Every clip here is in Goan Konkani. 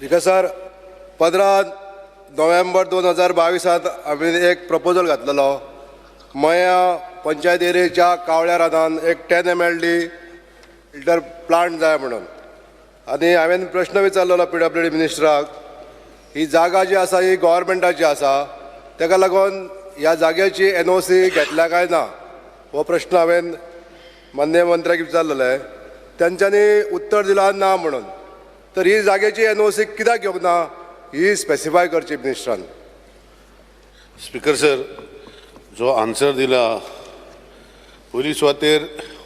स्पीकर सर, 15 नोव्हेंबर 2022त हांवें एक प्रपोजल घातलेलो, मया पंचायत एरियेच्या कावळ्या रानान एक 10 MLD filter plant जाय म्हणून. आनी हांवें प्रश्न विचारलेलो पीडब्ल्यूडी मिनिस्टराक, ही जागा जी आसा ही गोवोरमेंटाची आसा, ताका लागून ह्या जाग्याची एनओसी घेतल्या काय ना, हो प्रश्न हांवें माननीय मंत्र्याक विचारलेले. तेंच्यांनी उत्तर दिलां ना म्हणून. तर ही जागेची एनओसी कित्याक घेवंक ना, ही स्पेसिफाय करची मिनिस्टरान. स्पीकर सर, जो आन्सर दिला, पयली सुवातेर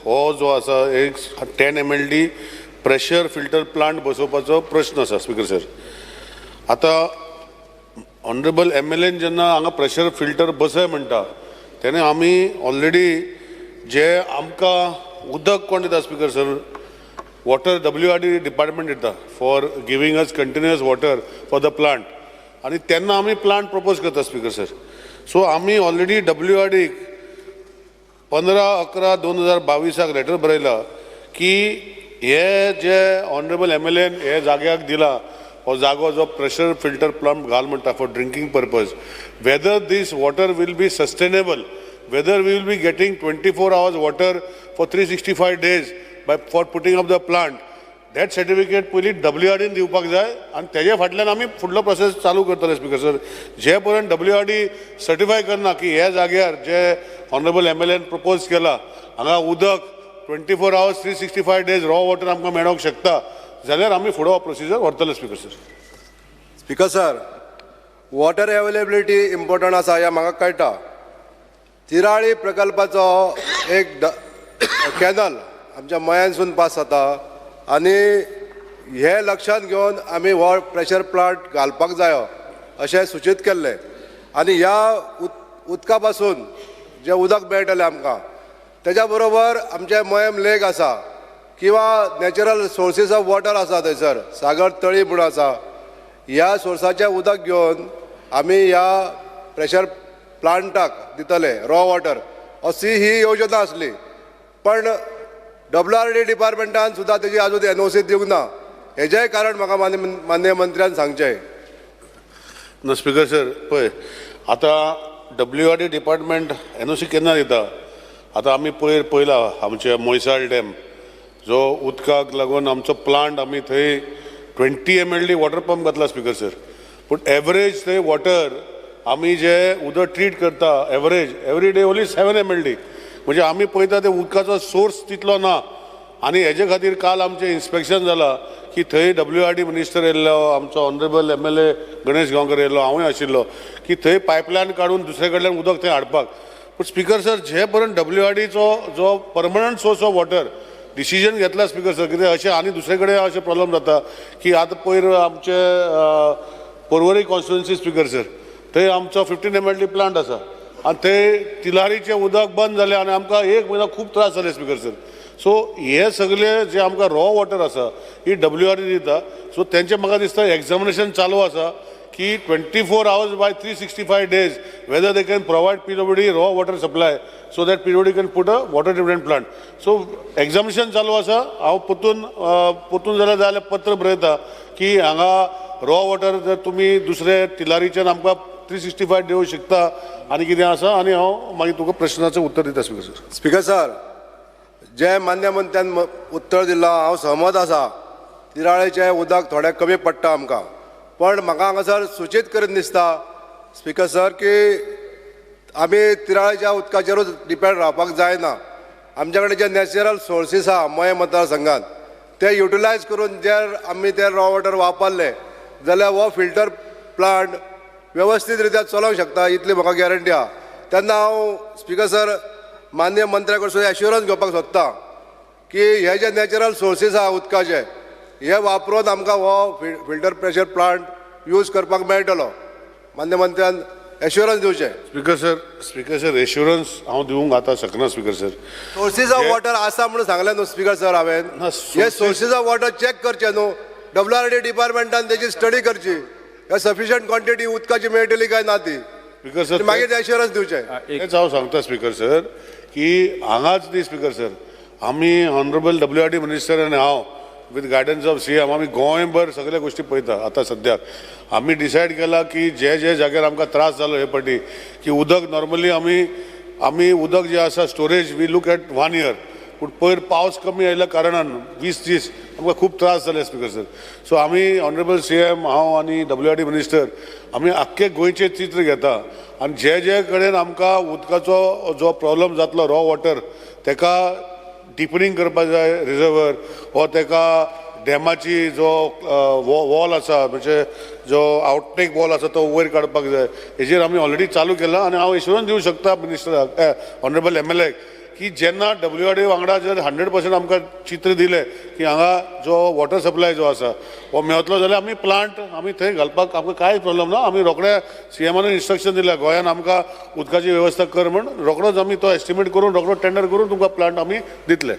हो जो आसा एक 10 MLD pressure filter plant बसोवपाचो प्रश्न आसा. स्पीकर सर, आतां ऑनरेबल एमएलएन जेन्ना हांगा प्रेशर फिल्टर बसय म्हणटा, तेन्ना आमी ऑलरेडी जे आमकां उदक कोण दिता, speaker sir? Water WRD department दिता for giving us continuous water for the plant. आनी तेन्ना आमी प्लांट प्रपोज करता, स्पीकर सर. सो आमी ऑलरेडी डब्ल्यू आर डीक 15/11/2022 लेटर बरयला की हे जे ऑनरेबल एमएलएन हे जाग्याक दिला, हो जागो जो प्रेशर फिल्टर प्लांट घाल म्हणटा for drinking purpose, whether this water will be sustainable, whether we will be getting 24 hours water for 365 days by for putting up the plant, that certificate पयलीं डब्ल्यू आर डीन दिवपाक जाय आनी तेजे फाटल्यान आमी फुडलो प्रोसेस चालू करतले. स्पीकर सर, जे पर्यंत डब्ल्यू आर डी सर्टिफाय करना की ह्या जाग्यार जे ऑनरेबल एमएलएन प्रपोज केला, हांगा उदक 24 hours, 365 days raw water आमकां मेळोंक शकता जाल्यार आमी फुडो प्रोसिजर व्हरतले, speaker sir. Speaker sir, water availability important आसा हें म्हाका कळटा. तिराळी प्रकल्पाचो एक कॅनल आमच्या मयांसून पास जाता आनी हे लक्षांत घेवन आमी हो प्रेशर प्लांट घालपाक जायो अशें सुचीत केल्लें. आनी ह्या उदका पासून जें उदक मेळटलें आमकां, तेज्या बरोबर आमचें मयम लेक आसा किंवा नॅचरल सोर्सीस ऑफ वॉटर आसा, थंयसर सागर तळी म्हूण आसा, ह्या सोर्साचें उदक घेवन आमी ह्या प्रेशर प्लांटाक दितले रॉ वॉटर, अशी ही योजना आसली. पण डब्ल्यू आर डी डिपार्टमेंटान सुद्दां तेजी आजून एनओसी दिवंक ना. हेजेंय कारण म्हाका मान्य माननीय मंत्र्यान सांगचें. ना स्पीकर सर, पळय, आतां W R D department NOC केन्ना दिता? आतां आमी पयर पळयला, आमचे मोयसाळ डॅम जो उदकाक लागून आमचो प्लांट, आमी थंय 20 MLD water pump घातला, स्पीकर सर. पूण एवरेज थंय वॉटर आमी जे उदक ट्रीट करता, average every day only 7 MLD. म्हणजे आमी पळयता ते उदकाचो सोर्स तितलो ना. आनी हेजे खातीर काल आमचें इन्स्पेक्शन जाला की थंय डब्ल्यू आर डी मिनिस्टर येयल्लो, आमचो ऑनरेबल एमएलए गणेश गांवकर येयल्लो, हांवूय आशिल्लो, की थंय पायपलायन काडून दुसरे कडल्यान उदक थंय हाडपाक. पूण स्पीकर सर, जे पर्यंत डब्ल्यू आर डीचो जो permanent source of water decision घेतला, स्पीकर सर, कितें अशें आनी दुसरे कडेन अशें प्रॉब्लम जाता की आतां पयर आमचे पर्वरी कॉन्स्टिट्युन्सी, स्पीकर सर, थंय आमचो 15 एमएलडी प्लांट आसा आनी थंय तिलारीचें उदक बंद जालें आनी आमकां एक म्हयनो खूब त्रास जाले, स्पीकर सर. सो हे सगळे जे आमकां रॉ वॉटर आसा, ही डब्ल्यू आर डी दिता. सो तेंचें म्हाका दिसता एग्जामिनेशन चालू आसा की 24 hours by 365 days whether they can provide PWD raw water supply so that PWD can put a water treatment plant. So examination चालू आसा. हांव परतून परतून जाल्यार जाल्यार पत्र बरयता की हांगा रॉ वॉटर जर तुमी दुसरे तिलारीच्यान आमकां 365 दिवंक शकता आनी कितें आसा, आनी हांव मागीर तुका प्रश्नाचें उत्तर दिता, स्पीकर सर. स्पीकर सर, जे मान्य मंत्र्यान उत्तर दिलां, हांव सहमत आसा. तिराळेचें उदक थोडें कमी पडटा आमकां. पण म्हाका हांगासर सुचीत करीन दिसता, स्पीकर सर, की आमी तिराळेच्या उदकाचेरूच डिपेंड रावपाक जायना. आमच्या कडेन जे नॅचरल सोर्सीस आहा मयें मतदारसंघात, ते युटिलायज करून जर आमी ते रॉ वॉटर वापरले जाल्यार हो फिल्टर प्लांट वेवस्थीत रित्या चलोवंक शकता, इतली म्हाका गॅरंटी आहा. तेन्ना हांव, स्पीकर सर, माननीय मंत्र्या कडसून एश्युरन्स घेवपाक सोदता की हे जे नॅचरल सोर्सीस आहा उदकाचे, हे वापरून आमकां हो फिल्टर प्रेशर प्लांट यूज करपाक मेळटलो. मान्य मंत्र्यान एश्युरन्स दिवचें. Speaker sir, speaker sir, assurance हांव दिवंक आतां शकना, speaker sir. Sources of water आसा म्हणून सांगलें न्हू, स्पीकर सर, हांवें. ना, हे सोर्सीस ऑफ वॉटर चॅक करचे न्हू. डब्ल्यू आर डी डिपार्टमेंटान तेजी स्टडी करची, हे सफिशियंट क्वॉन्टिटी उदकाची मेळटली काय ना ती. स्पीकर सर, मागीर एश्युरन्स दिवचें. तेच हांव सांगता, स्पीकर सर, की हांगाच न्ही, स्पीकर सर, आमी honourable W R D minister आनी हांव With guidance of CM आमी गोंयभर सगळे गोश्टी पळयता. आतां सद्याक आमी डिसायड केला की जे जे जाग्यार आमकां त्रास जालो हे पाटी की उदक नॉर्मली आमी उदक जें आसा storage we look at one year, पूण पयर पावस कमी आयिल्ल्या कारणान 20 दीस आमकां खूब त्रास जाले स्पिकर सर. सो आमी ऑनरेबल सीएम, हांव आनी डब्ल्यू आर डी मिनिस्टर आमी आख्खे गोंयचें चित्र घेता आनी जे जे कडेन आमकां उदकाचो जो प्रॉब्लम जातलो रॉ वॉटर तेका डिपनींग करपा जाय रिजर्वर वो तेका डॅमाची जो वॉल आसा, म्हणजे जो आउटटेक वॉल आसा तो वयर काडपाक जाय. हेजेर आमी ऑलरेडी चालू केला आनी हांव एश्योरन्स दिवंक शकता मिनिस्टराक, ऑनरेबल एमएलएक की जेन्ना डब्ल्यू आर डी वांगडा जर 100% आमकां चित्र दिलें की हांगा जो वॉटर सप्लाय जो आसा हो मेवतलो जाल्यार आमी प्लांट आमी थंय घालपाक आमकां कांय प्रॉब्लम ना. आमी रोखडे सीएमान इन्स्ट्रक्शन दिल्या गोंयान आमकां उदकाची वेवस्था कर म्हण, रोखडोच आमी तो एस्टिमेट करून रोखडो टेंडर करून तुमकां प्लांट आमी दितले.